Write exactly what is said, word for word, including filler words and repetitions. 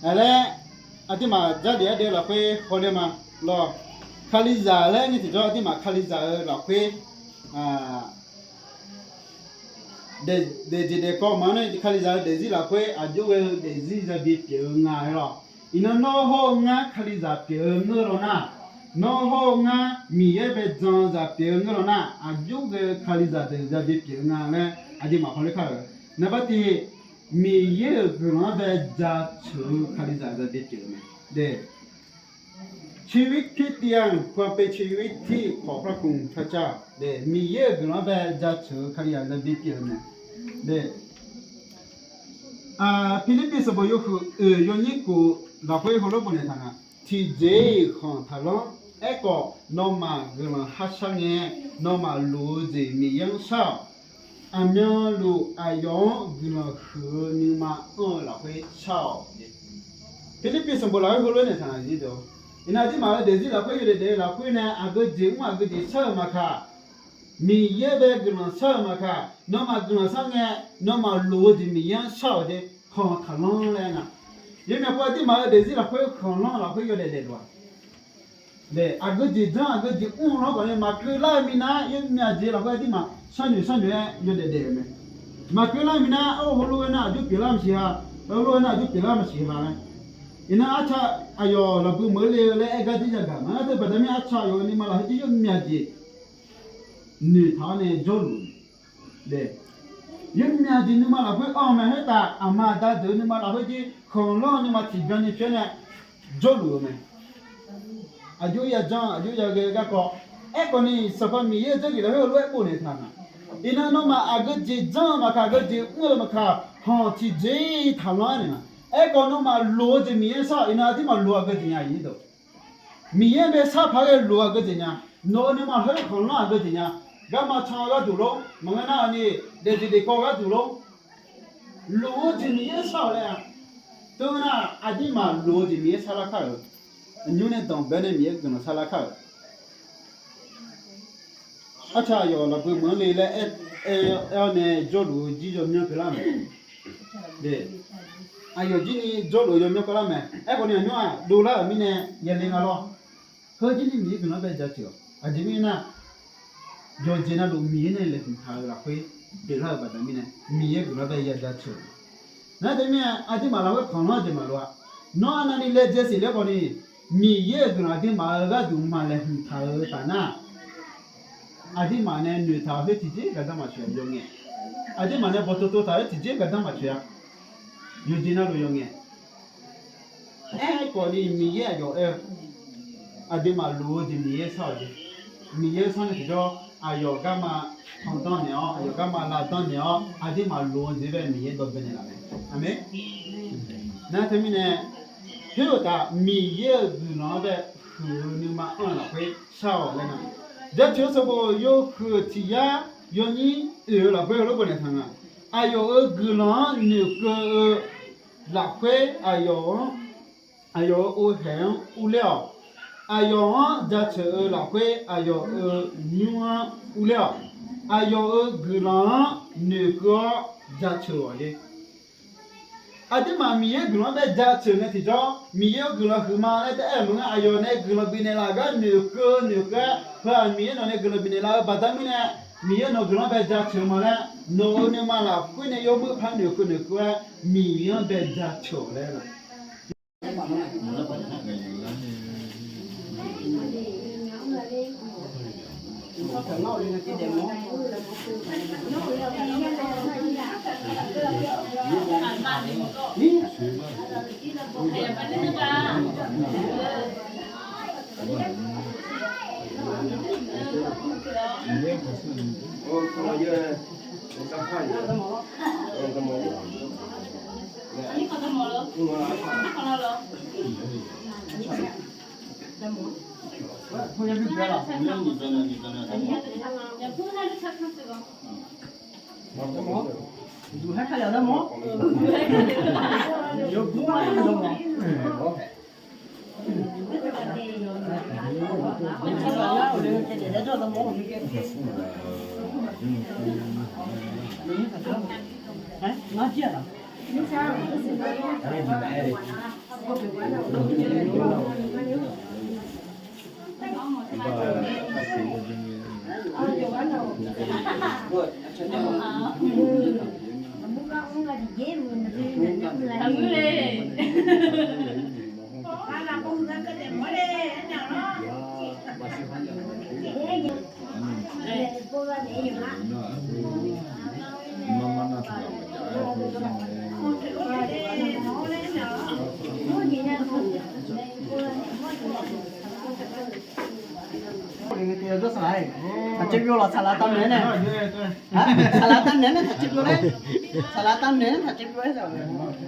Aq laer, aqduimaf Jarlif ardeq-eu lafkhoer hawler ma lawr. Kalizaq laer ni tiqjawr aqduimaf Kalizaq-euq lafkhoer daefjeq daefkawv ma-anr nae Kalizaq-euq daefzir lafkhoer aqjox ghae-eu daefzir yabi pyeuf-eu nga lawr. Iqnan nawr hawr-eu ngar Kalizaq pyeuf-eu ngeur law nar, nawr hawr-eu ngar Miqyaer bae jan-eu zaq pyeuf-eu ngeur law nar, aqjox ghae-eu Kalizaq deuq yabi pyeuf-eu nga laer aqduimaf hawler kar-euq. Naqbar tiq, Miqyaer-euq guiqlanq-anr bae jaceuq-eu Kalizaq yabi pyeuf-eu mae. ชีวิตคริสเตียน ความเป็นชีวิตที่ขอบพระคุณพระเจ้า Miqyaer-euq guiqlanq-anr bae jaceuq-eu Kalizaq yabi pyeuf-eu mae. Pirlirpiv sanqbof yawhuiq oeq yawnyir kof lafkhoer heulof-aer bofnaeq taq nga. Tiqjeq-iq khanq taqlanr. Aerkhawf, nawmaf guiqlanq kharshar ngae, nawmaf loq-eu jeq Miqyaer-anr shar-awq. Aqmyanluf aqyawf-anr guiqlanq huiq-eu nuima anr-eu lafkhoer shar-awq. Pirlirpiv sanqbof lafkhoer heulof-aer naeq taq nga. Iqnan aqduimaf-euq daefzir lafkhoer yawdaef daef-eu lafkhoer nae aqgeu jeq mr aqgeu jeq shar-euq maqkaq, Miqyaer bae guiqlanq shar-euq maqkaq, nawmaf guiqlanq shar ngae, nawmaf loq-eu jeq Miqyaer-anr shar-awq jeq khanq taqlanr laer nga. Yawmyaq pov aqduimaf-euq daefzir lafkhoer khanqlanr lafkhoer yawdaef daefluf-aq, aqgeu jeq janr aqgeu jeq mr-eu lanr khawf nae maqkeuv lar-eu minav-aer yawmyaq jeq lafkhoer aqduimaf sharnoeq sharnoeq-aer yawdaef daef-euq mae. Maqkeuv lar-eu minav-aer, heulof-aer nar aqjox pyeuflar maqsiq ha, heulof-aer nar aqjox pyeuflar maqsiq ha laer. Iqnan arca aqyawf lafbui meuq-eu le-eu laer aer gar jir yagaq ma. Ngar deuq baqda mir arca aqyawf-euq nuima lafkhoer jir yawmyaq jeq noeqtaq-awr nae jawrluf-eu mae. Yawmyaq jeq nuima lafkhoer anr-eu mae. Khoertav aqma aqda deuq-eu nuima lafkhoer jir khanqlanr-eu nuima tiqbyan ni pyaer nae jawrluf-eu mae. Aqjox yajanr aqjox yaghae-eu garkawv. Aerkhawf ni Sanqpaq Miqyaer-euq Jarlif lafkhoer heulof-aer bofnaeq taq nga. Iqnan nawmaf aqgeu jeq janr-eu maqkaq, aqgeu jeq mr-eu maqkaq, khanq tiqjeq-iq taqlanr-aer naeq nga. Aerkhawf nawmaf loq-eu jeq Miqyaer shar-awq. Iqnan aqduimaf loq-eu aqgeu jeq nya-iq deuq Miqyaer bae shar paq-aer ghae loq-eu aqgeu jeq nya. Nawq-euq nuima lafkhoer khanqlanr aqgeu jeq nya. Garma can-eu gharduq lor, maqngeur nar-aq ni daefjeq daefkawv gharduq lor, loq-eu jeq Miqyaer shar-awq laer-a. Teu nar-aq aqduimaf loq-eu jeq Miqyaer sharlar kar-euq. Nymr nae danqbae nae Miqyaer guiqlanq sharlar kar-euq. Arca aqyawf lafbui meuq-anr le laer aer-awr nae jawrluf-eu jir yawmyanr keuvlar mae. Aqyawf jir ni jawrluf-eu yawmyanr keuvlar mae. Aerkhawf ni aqnymr-aq dovlar-euq mirnae yale nga lawr. Heu jir ni Miqyaer guiqlanq-anr bae jaceuq-awq. Aqjeq mirnae nar, yawqjeq navluf Miqyaer nae laeqhmq taq-eu lafkhoer pyeuflar-euq baqda mirnae Miqyaer guiqlanq-anr bae ya jaceuq-awq. Nar teumirnae aqduimaf lafkhoer khanqlanr-eu jeq maqlof-a. Nawr arnavni laejae siqler khawf ni, Miqyaer-euq guiqlanq aqduimaf-euq gharduq maqlaeqhmq taq-eu taf nar, aqduimaf nae noeqtaq-eu khoer tiqjeq gardanr maqtsoeq-a yawf ngae. Aqduimaf nae bawqtov tov taq-eu khoer tiqjeq gardanr maqtsoeq-a. Yawqjeq navluf yawf ngae. Aerkhawf ni Miqyaer aqyawf aer-eu, aqduimaf loq-eu jeq Miqyaer shar-awq jeq. Miqyaer sharnae tiqjawr aqyawf garma pandanr naeq-awr, aqyawf garma lavdanr naeq-awr, aqduimaf loq-eu jeq bae Miqyaer dawqbae naeqlaf mae. Aqmeq. Nar teumirnae, khoer-euq taf Miqyaer-euq guiqlanq-anr bae huiq-eu nuima anr-eu lafkhoer shar-awq laer nga. Jaceuq-eu sanqbof yawhuiq-euq tiq yar yawnyir oeq-eu lafkhoer heulof-aer bofnaeq taq nga. Aqyawf-euq guiqlanq-anr noeqkeuv-eu lafkhoer aqyawf-anr, aqyawf-euq ovhaeq-anr urler-awq. Aqyawf-anr jaceuq-eu lafkhoer aqyawf-euq nymr-anr urler-awq. Aqyawf-euq guiqlanq-anr noeqkeuv-awr jaceuq-awq jeq. Aqduimaf Miqyaer guiqlanq-anr bae jaceuq ngae tiqjawr, Miqyaer-euq guiqlanq huiqma laer taef-aer maqngeur, aqyawf nae guiqlanq bifnaeq laf-euq gar noeqkeuv noeqkeuv-aer, heu-aq Miqyaer nawq nae guiqlanq bifnaeq laf-eu baqda mirnae, Miqyaer nawq guiqlanq-anr bae jaceuq ma laer, nawq-euq nuima lafkhoer nae yawmuiq par noeqkeuv noeqkeuv-aer, Miqyaer-anr bae jaceuq-awq laer-a. Taqcaev byov lawq, saqlaq tavnaeq nae. Saqlaq tavnaeq nae taqcaev byov laer. Saqlaq tavnaeq nae taqcaev byov laer.